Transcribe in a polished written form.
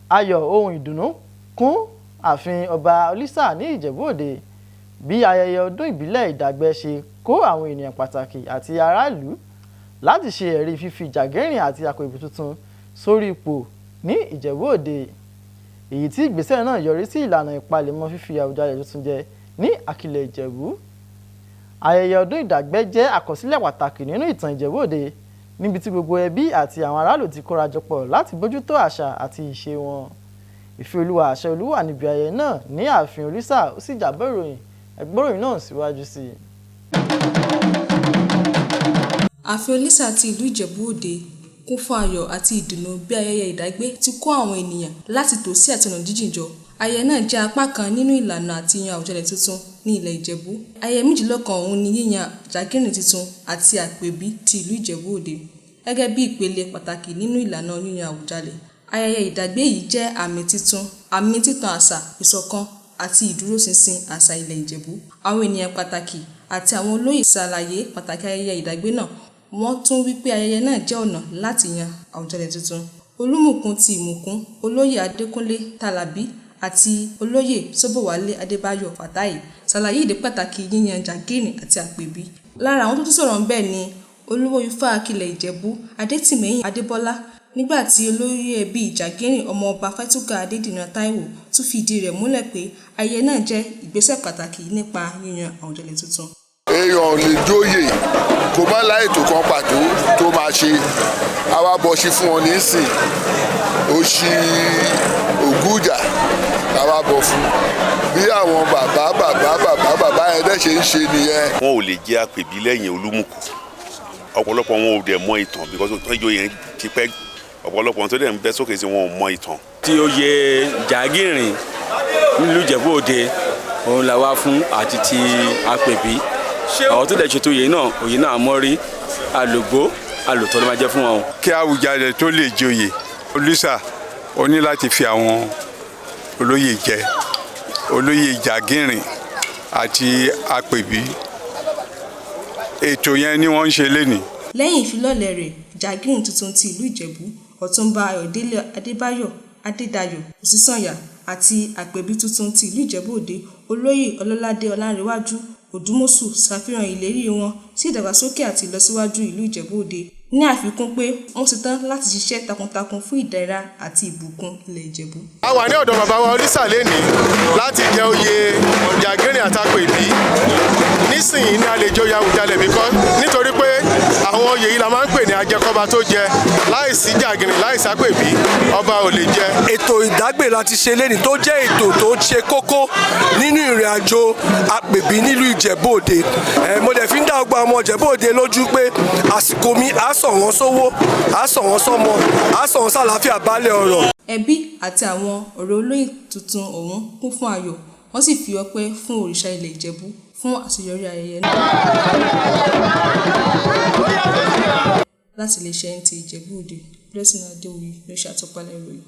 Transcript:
Ayọ̀ ohun ìdùnnú kún ààfin Ọba Olísà ní Ìjẹ̀bú Òde bí ayẹyẹ ọdún ìbílẹ̀ Ìdàgbẹ́ ṣe kó àwọn ènìyàn pàtàkì àti aráàlú láti ṣe ẹ̀rí fífi Jàgínrìn àti Àpèbí tuntun sórí ipò ní Ìjẹ̀bú Òde, èyí tí ìgbésẹ̀ náà yọrí sí ìlànà ìpalẹ̀mọ́ fífi Àwùjalẹ̀ tuntun jẹ ní Àkìlẹ̀ Ìjẹ̀bú. Ayẹyẹ ọdún Ìdàgbẹ́ jẹ́ àkọsílẹ̀ pàtàkì nínú ìtàn Ìjẹ̀bú Òde, níbi tí gbogbo ẹbí àti àwọn aráàlú ti kórajọpọ̀ láti bójútó àṣà àti ìṣe wọn. Ìfẹ́olúwa Àṣẹolú wà níbi ayẹyẹ náà ní ààfin Olísà, ó sì jábọ̀ ìròyìn. Ẹ gbọ́ ìròyìn náà síwájú sí i. Ààfin Olísà ti ìlú Ìjẹ̀bú Òde kún fún ayọ̀ àti ìdùnnú bí ayẹyẹ Ìdàgbé ti kó àwọn ènìyàn láti tòsí àti ọ̀nà jíjìn jọ. Ayẹyẹ náà jẹ́ apá kan nínú ìlànà àti yan Àwùjalẹ̀ tuntun ní ilẹ̀ Ìjẹ̀bú. Ayẹyẹ méjìlélọ́kan ọ̀hún ni yíyan Jàgínrìn tuntun àti Àpèbí ti ìlú Ìjẹ̀bú Òde gẹ́gẹ́ bí ìpele pàtàkì nínú ìlànà yíyan Àwùjalẹ̀. Ayẹyẹ Ìdàgbé yìí jẹ́ àmì títan àṣà, ìṣọ̀kan àti ìdúróṣinṣin àṣà ilẹ̀ Ìjẹ̀bú. Àwọn ènìyàn pàtàkì àti àwọn olóyè ṣàlàyé pàtàkì ayẹyẹ Ìdàgbé náà, wọ́n tún wí pé ayẹyẹ náà jẹ́ ọ̀nà láti yan Àwùjalẹ̀ tuntun. Olúmùkún ti Ìmùkún, Olóyè Adékúnlé Tàlàbí àti Olóyè Ṣóbọ̀wálé Adébáyọ̀ Fàtáì ṣàlàyé ìdí pàtàkì yíyan Jàgínrìn àti Àpèbí. Lára àwọn tó tún sọ̀rọ̀ ńbẹ̀ ni Olúwo Ifá Àkìlẹ̀ Ìjẹ̀bú, Adétìmẹ́yìn Adébọ́lá, nígbà tí olórí ẹbí Jàgínrìn, Ọmọọba Fátúgà Adédìran Táíwò tún fìdí rẹ̀ múlẹ̀ pé ayẹyẹ náà jẹ́ ìgbésẹ̀ pàtàkì nípa yíyan Àwùjalẹ̀ tuntun. Èèyàn ò lè jóyè kó má láìtò kan pàtó tó máa ṣe. Àwa bọ̀ sí fún wọn nísìn, òṣì Ògújà làwa bọ̀ fún, bí àwọn bàbá bàbá bàbá bàbá yẹn dẹ́ ṣe ń ṣe nìyẹn. Wọn ò lè jẹ́ Àpèbí lẹ́yìn Olúmùkù. Ọ̀pọ̀lọpọ̀ wọn ò dẹ̀ mọ ìtàn because ìjọ yẹn ti pẹ́. Ọ̀pọ̀lọpọ̀ wọn tó dẹ̀ ń bẹ́ sókè sí, wọn ò mọ ìtàn. Tí oyè Jàgínrìn nílùú Ìjẹ̀bú Òde òun là wá fún àti ti Àpèbí. Àwọn tó dẹ̀ ṣètò oyè náà, oyè náà mọ́rí àlògbó àlòtọ́ ló máa jẹ́ fún wọn. Kí Àwùjalẹ̀ tó lè joyè Olísà, ó ní láti fi àwọn olóyè jẹ, olóyè Jàgínrìn àti Àpèbí. Ètò yẹn ni wọ́n ń ṣe lénìí. Lẹ́yìn ìfilọ́lẹ̀ rẹ̀, Jàgínrìn tuntun ti ìlú Ìjẹ̀bú, Ọ̀túnba Ayọ̀délé Adébáyọ̀ Adédayọ̀ Òsínsànyà, àti Àpèbí tuntun ti ìlú Ìjẹ̀bú Òde, Olóyè Ọlọ́ládé Ọlánrewájú Òdùmọ̀ṣù, ṣàfihàn ìlérí wọn sí ìdàgbàsókè àti ìlọsíwájú ìlú Ìjẹ̀bú Òde, ní àfikún pé wọ́n ṣetán láti ṣiṣẹ́ takuntakun fún ìdẹ̀ra àti ìbùkún ilẹ̀ Ìjẹ̀bú. A wà ní ọ̀dọ̀ bàbá wa Olísà lénìí láti jẹ oyè Jàgínrìn àtàpèbí. Nísìnyí ní a lè joyè Àwùjalẹ̀ bíkọ́, nítorí pé àwọn oyè yìí la máa ń pè ní ajẹkọba tó jẹ. Láìsí Jàgínrìn, láìsí Àpèbí, ọba ò lè jẹ. Ètò Ìdágbè láti ṣe lénìí, tó jẹ́ ètò tó ṣe kókó nínú ìrìn àjò Àpèbí nílùú Ìjẹ̀bú Òde. Ẹ̀ mo dẹ̀ fi ń dá ọgbà ọmọ Ìjẹ̀bú Òde lójú pé àsìkò mi á sàn wọ́n sówó, á sàn wọ́n sọ́mọ, á sàn wọ́n sàlàáfíà baálẹ̀ ọ̀rọ̀. Ẹbí àti àwọn ọ̀rẹ́ olóyè tuntun ọ̀hún kún fún ayọ̀, wọ́n sì fi ọpẹ́ fún òrìṣà ilẹ̀ Ìjẹ̀bú fún àṣeyọrí ayẹyẹ náà. Láti iléeṣẹ́ NTA Ìjẹ̀bú Òde, Blessing Adéwuyì ló ṣe àtúpalẹ̀ ìròyìn.